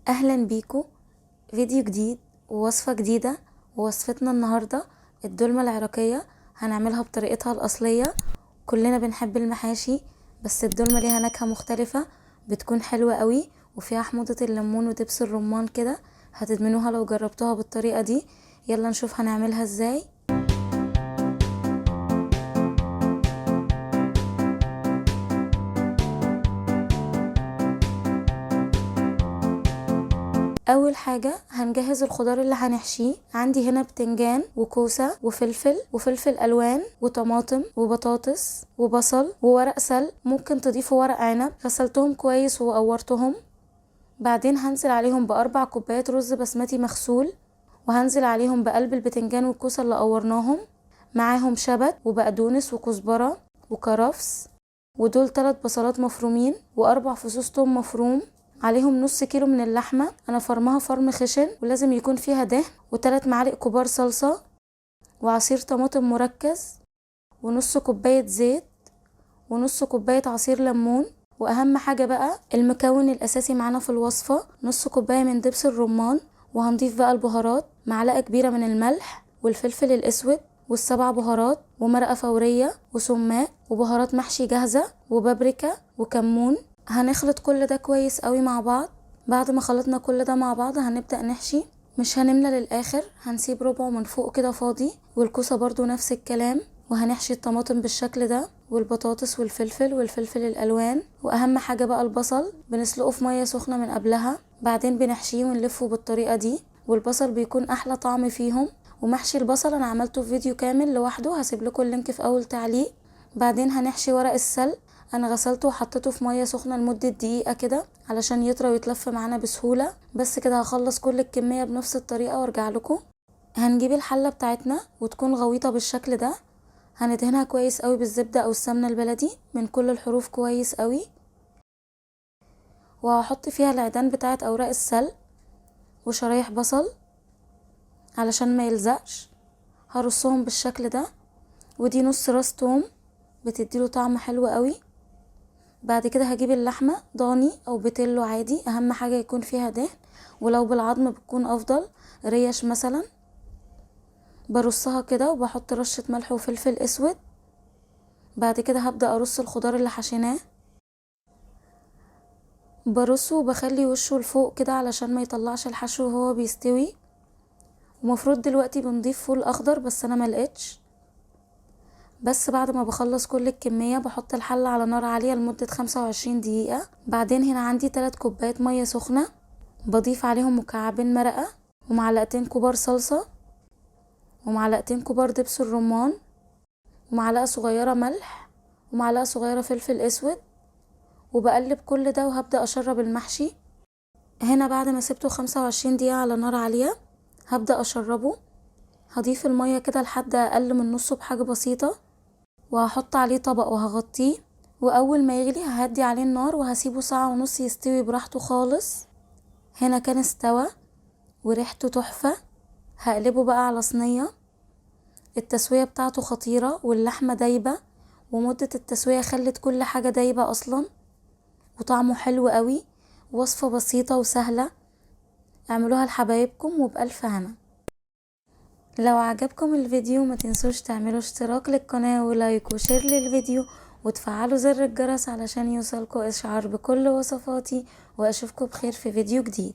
اهلا بيكو، فيديو جديد ووصفة جديدة. ووصفتنا النهاردة الدولمة العراقية، هنعملها بطريقتها الأصلية. كلنا بنحب المحاشي، بس الدولمة ليها نكهة مختلفة، بتكون حلوة قوي وفيها حموضة الليمون ودبس الرمان كده، هتدمنوها لو جربتوها بالطريقة دي. يلا نشوف هنعملها ازاي. اول حاجة هنجهز الخضار اللي هنحشيه. عندي هنا بتنجان وكوسة وفلفل وفلفل الوان وطماطم وبطاطس وبصل وورق سلق، ممكن تضيفوا ورق عنب. غسلتهم كويس وقورتهم. بعدين هنزل عليهم ب4 كوبايات رز بسمتي مغسول، وهنزل عليهم بقلب البتنجان والكوسة اللي قورناهم، معاهم شبت وبقدونس وكزبرة وكرفس، ودول 3 بصلات مفرومين و4 فصوص توم مفروم، عليهم نص كيلو من اللحمة انا فرمها فرم خشن ولازم يكون فيها دهن، و3 معالق كبار صلصة، وعصير طماطم مركز، ونص كوباية زيت، ونص كوباية عصير ليمون. واهم حاجة بقى المكون الاساسي معانا في الوصفة نص كوباية من دبس الرمان. وهنضيف بقى البهارات، معلقة كبيرة من الملح والفلفل الاسود وال7 بهارات ومرقة فورية وسماق وبهارات محشي جاهزة وبابريكا وكمون. هنخلط كل ده كويس قوي مع بعض. بعد ما خلطنا كل ده مع بعض هنبدأ نحشي، مش هنملى للآخر، هنسيب ربعه من فوق كده فاضي، والكوسة برضو نفس الكلام. وهنحشي الطماطم بالشكل ده والبطاطس والفلفل والفلفل الألوان. وأهم حاجة بقى البصل بنسلقه في مية سخنة من قبلها، بعدين بنحشيه ونلفه بالطريقة دي، والبصل بيكون أحلى طعم فيهم. ومحشي البصل أنا عملته في فيديو كامل لوحده، هسيب لكم ال link في أول تعليق. بعدين هنحشي ورق السلق، انا غسلته وحطيته في ميه سخنه لمده دقيقه كده علشان يطرى ويتلف معانا بسهوله. بس كده هخلص كل الكميه بنفس الطريقه وارجع لكم. هنجيب الحله بتاعتنا وتكون غويطه بالشكل ده، هندهنها كويس قوي بالزبده او السمنه البلدي من كل الحروف كويس قوي، وهحط فيها العيدان بتاعت اوراق السلق وشرايح بصل علشان ما يلزقش. هرصهم بالشكل ده، ودي نص راس توم بتديله طعم حلو قوي. بعد كده هجيب اللحمة ضاني او بتلو عادي، اهم حاجة يكون فيها دهن، ولو بالعظم بتكون افضل، ريش مثلا. برصها كده وبحط رشة ملح وفلفل اسود. بعد كده هبدأ ارص الخضار اللي حشيناه، برصه وبخلي وشه لفوق كده علشان ما يطلعش الحشو وهو بيستوي. ومفروض دلوقتي بنضيف فول اخضر بس انا ملقتش. بس بعد ما بخلص كل الكمية بحط الحلة على نار عالية لمدة 25 دقيقة. بعدين هنا عندي 3 كوبايات مية سخنة، بضيف عليهم مكعبين مرقة ومعلقتين كبار صلصة ومعلقتين كبار دبس الرمان ومعلقة صغيرة ملح ومعلقة صغيرة فلفل اسود، وبقلب كل ده وهبدأ اشرب المحشي. هنا بعد ما سبته 25 دقيقة على نار عالية هبدأ اشربه. هضيف المية كده لحد اقل من نصه بحاجة بسيطة، وهحط عليه طبق وهغطيه، واول ما يغلي ههدي عليه النار وهسيبه ساعة ونص يستوي براحته خالص. هنا كان استوى وريحته تحفة. هقلبه بقى على صينية. التسوية بتاعته خطيرة واللحمة دايبة، ومدة التسوية خلت كل حاجة دايبة اصلا، وطعمه حلو قوي. وصفة بسيطة وسهلة، اعملوها لحبايبكم وبألف هنا. لو عجبكم الفيديو ما تنسوش تعملوا اشتراك للقناة و like و share للفيديو، وتفعلوا زر الجرس علشان يوصلكوا اشعار بكل وصفاتي، واشوفكم بخير في فيديو جديد.